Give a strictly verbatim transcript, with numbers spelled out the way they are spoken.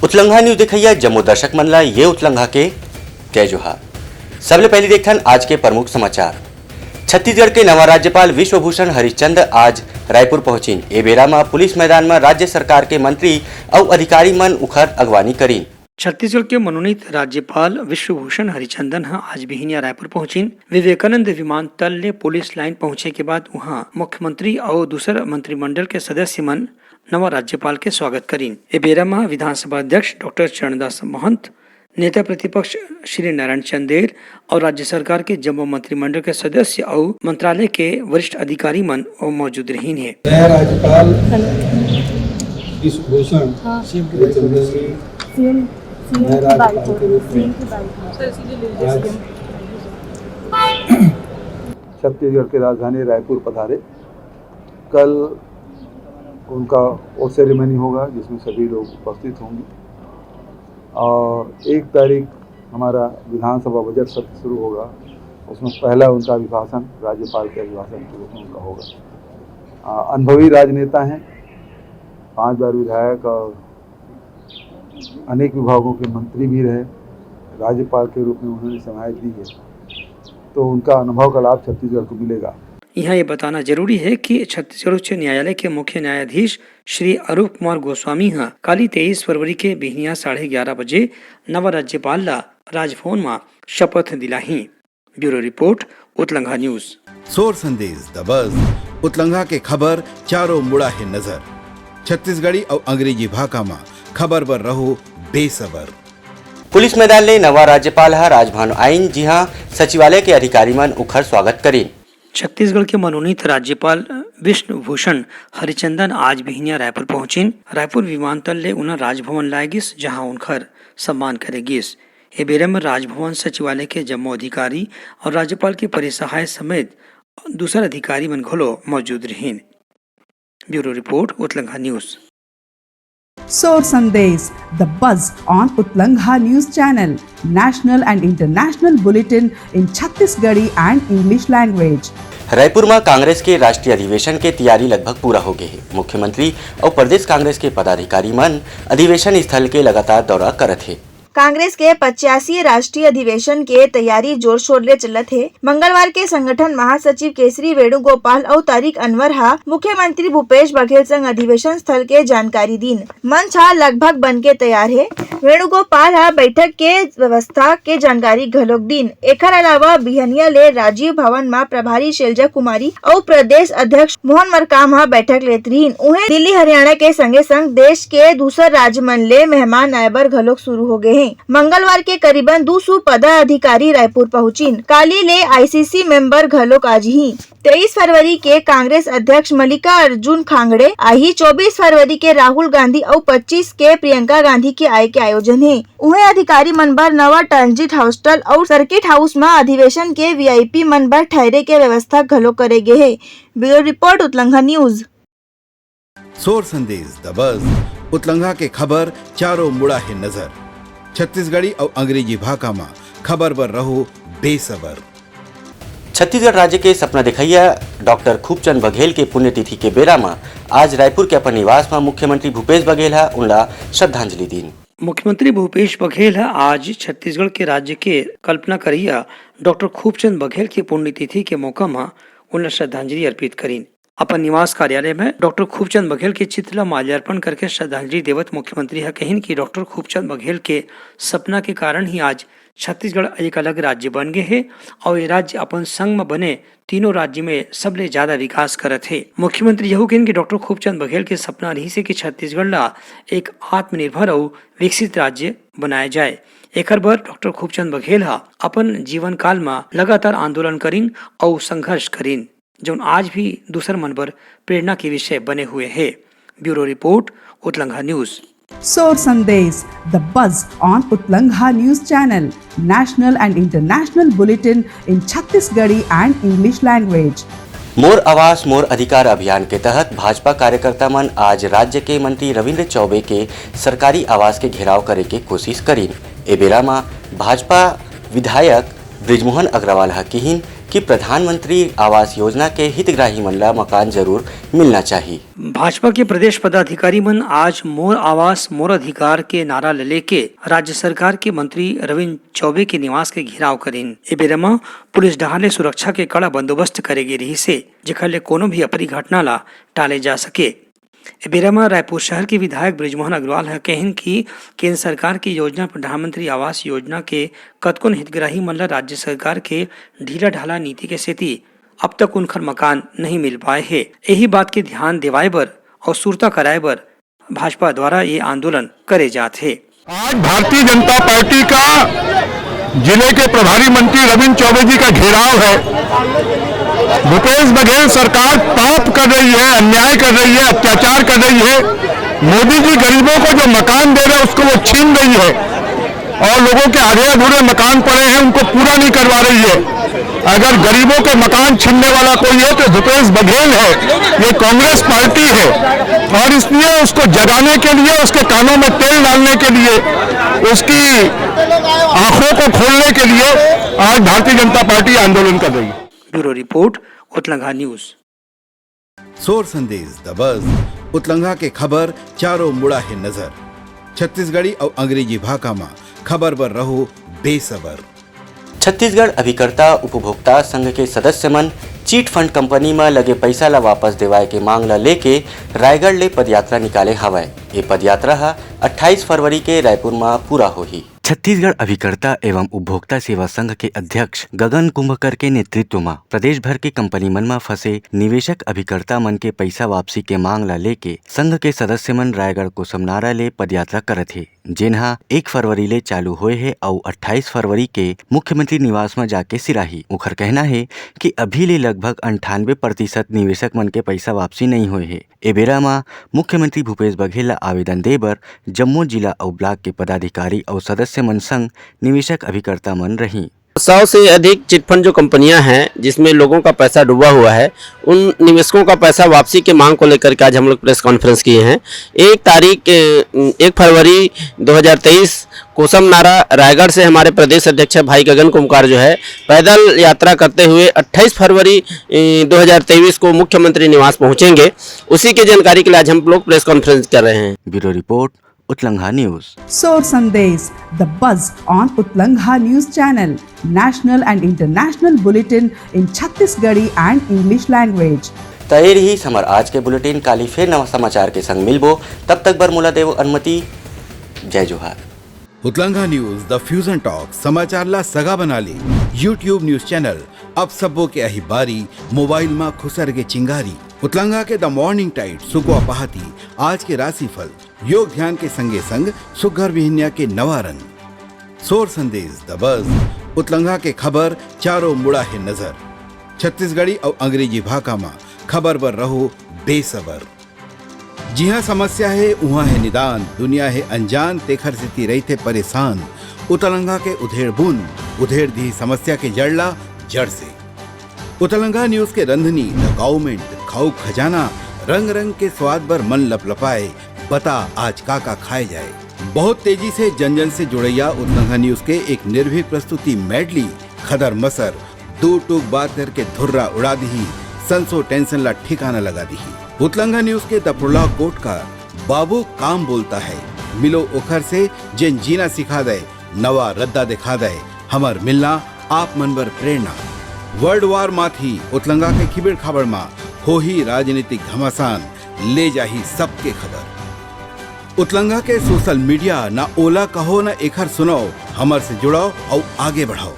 उतलंघा news देखइया जम्मो दर्शक मन ला ये उतलंघा के जय जोहार। सबले पहले देखथन आज के प्रमुख समाचार। छत्तीसगढ़ के नवा राज्यपाल विश्वभूषण हरिचंद आज रायपुर पहुंचिन। ए बेरा म पुलिस मैदान म राज्य सरकार के मंत्री अउ अधिकारी मन उखर अगवानी करिन। छत्तीसगढ़ के मनोनीत राज्यपाल विश्वभूषण हरिचंदन ह आज बिहनिया रायपुर पहुंचिन। विवेकानंद विमानतल ले पुलिस लाइन पहुंचे के बाद उहां मुख्यमंत्री अउ दूसर मंत्रिमंडल के सदस्य मन नवा राज्यपाल के स्वागत करिन। ए बेरा म विधानसभा अध्यक्ष डॉक्टर चरणदास महंत, नेता प्रतिपक्ष श्री नारायण चंदेल अउ राज्य सरकार के जम्मो मंत्रिमंडल के सदस्य अउ मंत्रालय के वरिष्ठ अधिकारी मन मौजूद रहिन हे। नया राज्यपाल विश्वभूषण हाँ। हरिचंदन जी सीएम सीएम नया की बाइक राज्यपाल हो के रूप में सीएम की बाइक हो आज छत्तीसगढ़ के राजधानी रायपुर पधारे। कल उनका ओथ सेरेमनी होगा, जिसमें सभी लोग उपस्थित होंगे। और एक तारीख हमारा विधानसभा बजट सत्र शुरू होगा, उसमें पहला उनका अभिभाषण राज्यपाल के अभिभाषण के रूप में उनका होगा। आ, अनुभवी राजनेता हैं, पांच बार विधायक और अनेक विभागों के मंत्री भी रहे, राज्यपाल के रूप में उन्होंने सेवाएं दी है, तो उनका अनुभव का लाभ छत्तीसगढ़ को मिलेगा। यहाँ ये बताना जरूरी है कि छत्तीसगढ़ उच्च न्यायालय के मुख्य न्यायाधीश श्री अरूप कुमार गोस्वामी ह काली तेईस फरवरी के बिहनिया साढ़े ग्यारह बजे नवा राज्यपाल ला राजभवन म शपथ दिलाही। Bureau report, Utlangha news. Sor Sandesh the बज, उतलंघा के खबर चारों मुड़ा हे नजर। छत्तीसगढ़ी अउ अंग्रेजी भाखा म खबर बर रहो बेसबर। पुलिस मैदान ले नवा राज्यपाल ह राजभवन आइन, जिहां सचिवालय के अधिकारी मन उखर स्वागत करिन। छत्तीसगढ़ के मनोनीत राज्यपाल विष्णुभूषण हरिचंदन आज बिहनिया रायपुर पहुंचिन। रायपुर विमानतल ले उन्हें राजभवन लाए गिस, जहां उनकर सम्मान करे गिस। ए बेरा म राजभवन सचिवालय के जम्मो अधिकारी अउ राज्यपाल के परिसहाय समेत दूसर अधिकारी मन घलो मौजूद रहिन। Bureau report, Utlangha news. Sor Sandesh, the buzz on Utlangha News Channel, national and international bulletin in Chhattisgarhi and English language. Raipur म कांग्रेस के राष्ट्रीय अधिवेशन के तैयारी लगभग पूरा हो गे हे। मुख्यमंत्री अउ प्रदेश कांग्रेस के पदाधिकारी मन अधिवेशन स्थल के लगातार दौरा करत हे। कांग्रेस के पचासी राष्ट्रीय अधिवेशन के तैयारी जोर शोर ले चलत हे। मंगलवार के संगठन महासचिव केसरी वेणुगोपाल अउ तारिक अनवर ह मुख्यमंत्री भूपेश बघेल संग अधिवेशन स्थल के जानकारी दीन। मंच ह लगभग बन के तैयार हे। वेणुगोपाल ह बैठक के व्यवस्था के जानकारी घलोक दीन। एखर अलावा बिहनिया ले राजीव भवन म प्रभारी शैलजा कुमारी अउ प्रदेश अध्यक्ष मोहन मरकाम ह बैठक लेत रहिन। उहें दिल्ली हरियाणा के संगे संग देश के दूसर राज्य मन ले मेहमान आए बर घलोक शुरू हो गए हे। मंगलवार के करीबन दू सौ पदाधिकारी रायपुर पहुंचिन। काली ले आईसीसी मेंबर घलोक आ जही। तेईस फरवरी के कांग्रेस अध्यक्ष मल्लिकार्जुन खांगड़े आही। चौबीस फरवरी के राहुल गांधी अउ पच्चीस के प्रियंका गांधी के आय के आयोजन हे। उहें अधिकारी मन बर नवा ट्रांजिट हॉस्टल अउ सर्किट हाउस म अधिवेशन के वीआईपी मन बर ठहरे के व्यवस्था घलो करे गे हे। Bureau report, Utlangha news. Sor Sandesh the बज, उतलंघा के खबर चारों मुड़ा हे नजर। छत्तीसगढ़ी अउ अंग्रेजी भाखा म खबर बर रहो बेसबर। छत्तीसगढ़ राज्य के सपना देखइया डॉक्टर खूबचंद बघेल के पुण्यतिथि के बेरा म आज रायपुर के अपन निवास म मुख्यमंत्री भूपेश बघेल ह उनला श्रद्धांजलि दीन। मुख्यमंत्री भूपेश बघेल ह आज छत्तीसगढ़ के राज्य के कल्पना करइया डॉक्टर खूबचंद बघेल के पुण्यतिथि के मौका म उनला श्रद्धांजलि अर्पित करिन। अपन निवास कार्यालय में डॉक्टर खूबचंद बघेल के चित्र ल माल्यार्पण करके श्रद्धांजलि देवत मुख्यमंत्री ह कहिन कि डॉक्टर खूबचंद बघेल के सपना के कारण ही आज छत्तीसगढ़ एक अलग राज्य बन गे हे अउ ये राज्य अपन संग म बने तीनों राज्य में सबले ज्यादा विकास करत हे। मुख्यमंत्री यहू कहिन कि डॉक्टर खूबचंद बघेल के सपना रहिस हे कि छत्तीसगढ़ ला एक आत्मनिर्भर अउ विकसित राज्य बनाया जाए। एखर बर डॉक्टर खूबचंद बघेल ह अपन जीवन काल म लगातार आंदोलन करिन अउ संघर्ष करिन, जौन आज भी दूसर मन बर प्रेरणा के विषय बने हुए हे। Bureau report, Utlangha news. Sor Sandesh, the buzz on Utlangha News Channel, national and international bulletin in Chhattisgarhi and English language. मोर आवास मोर अधिकार अभियान के तहत भाजपा कार्यकर्ता मन आज राज्य के मंत्री रविंद्र चौबे के सरकारी आवास के घेराव करे के कोशिश करिन। ए बेरा म भाजपा विधायक बृजमोहन अग्रवाल ह किहिन कि प्रधानमंत्री आवास योजना के हितग्राही मन ला मकान जरूर मिलना चाही। भाजपा के प्रदेश पदाधिकारी मन आज मोर आवास मोर अधिकार के नारा ल लेके राज्य सरकार के मंत्री रविंद्र चौबे के निवास के घेराव करिन। ए बेरा म पुलिस डहार ले सुरक्षा के कड़ा बंदोबस्त करे गे रिहिस हे, जेखर ले कोनो भी अप्रिय घटना ला टाले जा सके। ए बेरा म रायपुर शहर के विधायक बृजमोहन अग्रवाल ह कहिन कि केंद्र सरकार के योजना प्रधानमंत्री आवास योजना के कतकोन हितग्राही मन ल राज्य सरकार के ढीला ढाला नीति के सेती अब तक उनखर मकान नहीं मिल पाए हे। यही बात के ध्यान दिवाए बर अउ सुरता कराए बर भाजपा द्वारा ये आंदोलन करे जात हे। आज भारतीय जनता पार्टी का जिले के प्रभारी मंत्री रविंद्र चौबे जी का घेराव है। भूपेश बघेल सरकार पाप कर रही है, अन्याय कर रही है, अत्याचार कर रही है। मोदी जी गरीबों को जो मकान दे रहे हैं, उसको वो छीन रही है और लोगों के आधे अधूरे मकान पड़े हैं, उनको पूरा नहीं करवा रही है। अगर गरीबों के मकान छीनने वाला कोई है तो भूपेश बघेल है, ये कांग्रेस पार्टी है। और इसलिए उसको जगाने के लिए, उसके कानों में तेल डालने के लिए, उसकी आंखों को खोलने के लिए आज भारतीय जनता पार्टी आंदोलन कर रही है। Bureau report, Utlangha news. Sor Sandesh the बज, उतलंघा के खबर चारों मुड़ा हे नजर। छत्तीसगढ़ी अउ अंग्रेजी भाखा म खबर बर रहो बेसबर। छत्तीसगढ़ अभिकर्ता उपभोक्ता संघ के सदस्य मन चिट फंड कंपनी म लगे पइसा ल वापस देवाय के मांग ल लेके रायगढ़ ले पदयात्रा निकाले हावय। ये पदयात्रा ह अट्ठाईस फरवरी के रायपुर म पूरा होही। छत्तीसगढ़ अभिकर्ता एवं उपभोक्ता सेवा संघ के अध्यक्ष गगन कुंभकर के नेतृत्व म प्रदेश भर के कंपनी मन म फंसे निवेशक अभिकर्ता मन के पइसा वापसी के मांग ल लेके संघ के सदस्य मन रायगढ़ कोसमनारा ले पदयात्रा करत हे, जेन ह एक फरवरी ले चालू होए हे अउ अट्ठाईस फरवरी के मुख्यमंत्री निवास म जाके सिराही। उखर कहना हे कि अभी ले लगभग अंठानवे प्रतिशत निवेशक मन के पइसा वापसी नइ होए हे। ए बेरा म मुख्यमंत्री भूपेश बघेल ल आवेदन दे बर जम्मो जिला अउ ब्लॉक के पदाधिकारी अउ सदस्य मन संग निवेशक अभिकर्ता मन रहीं। सौ से अधिक चिट फंड जो कंपनियां हैं, जिसमें लोगों का पैसा डूबा हुआ है, उन निवेशकों का पैसा वापसी की मांग को लेकर के आज हम लोग प्रेस कॉन्फ्रेंस किए हैं। एक तारीख, अ, एक फरवरी दो हज़ार तेईस, कोसम नारा रायगढ़ से हमारे प्रदेश अध्यक्ष भाई गगन कुंभकार जो है, पैदल यात्रा करते हुए अट्ठाईस फरवरी, अ, दो हज़ार तेईस को मुख्यमंत्री निवास पहुंचेंगे। उसी की जानकारी के लिए आज हम लोग प्रेस कॉन्फ्रेंस कर रहे हैं। Bureau report, Utlangha news. Sor Sandesh, the buzz on Utlangha News Channel, national and international bulletin in Chhattisgarhi and English language. त ये रहिस हमर आज के बुलेटिन। काली फेर नवा समाचार के संग मिलबो, तब तक बर मोला देवो अनुमति। जय जोहार। उतलंघा न्यूज, द फ्यूजन टॉक, समाचार ला सगा बना ले। YouTube न्यूज चैनल अब सबो के अही बारी, मोबाइल मा खुसर के चिंगारी। उतलंघा के द मॉर्निंग टाइट, सुकवा पहाती, आज के राशिफल, योग ध्यान के संगे संग सुग्घर बिहनिया के नवा रंग। सोर संदेश द बज, उतलंघा के खबर चारों मुड़ा हे नजर। छत्तीसगढ़ी अउ अंग्रेजी भाखा मा खबर बर रहो बेसबर। जिहां समस्या हे, उहां हे निदान, दुनिया हे अनजान, तेखर सेती रहिथे परेशान। उतलंघा के उधेड़ बुन, उधेड़ दिही समस्या के जड़ ला जड़ से। उतलंघा न्यूज के रंधनी, द गवर्नमेंट, खाऊ खजाना, रंग रंग के स्वाद बर मन लपलपाए, बता आज का का खाए जाए। बहुत तेजी से जन जन से जुड़ैया उतलंघा न्यूज के एक निर्भीक प्रस्तुति मेडली, खदर मसर, दू टूक बात करके धुर्रा उड़ा दिही, संसो टेंशन ला ठिकाना लगा दिही। उतलंघा न्यूज के द प्रोलॉग कोट का बाबू काम बोलता है, मिलो ओखर से जेन जीना सिखा दे, नवा रद्दा दिखा दे, हमर मिलना आप मन बर प्रेरणा। वर्ल्ड वार माथी उतलंगा के खिबेड़ खाबड़ मा होही राजनीतिक घमासान, ले जाही सबके खबर। उतलंगा के सोशल मीडिया ना ओला कहो ना एखर सुनाओ, हमर से जुड़ाओ अउ आगे बढ़ाओ।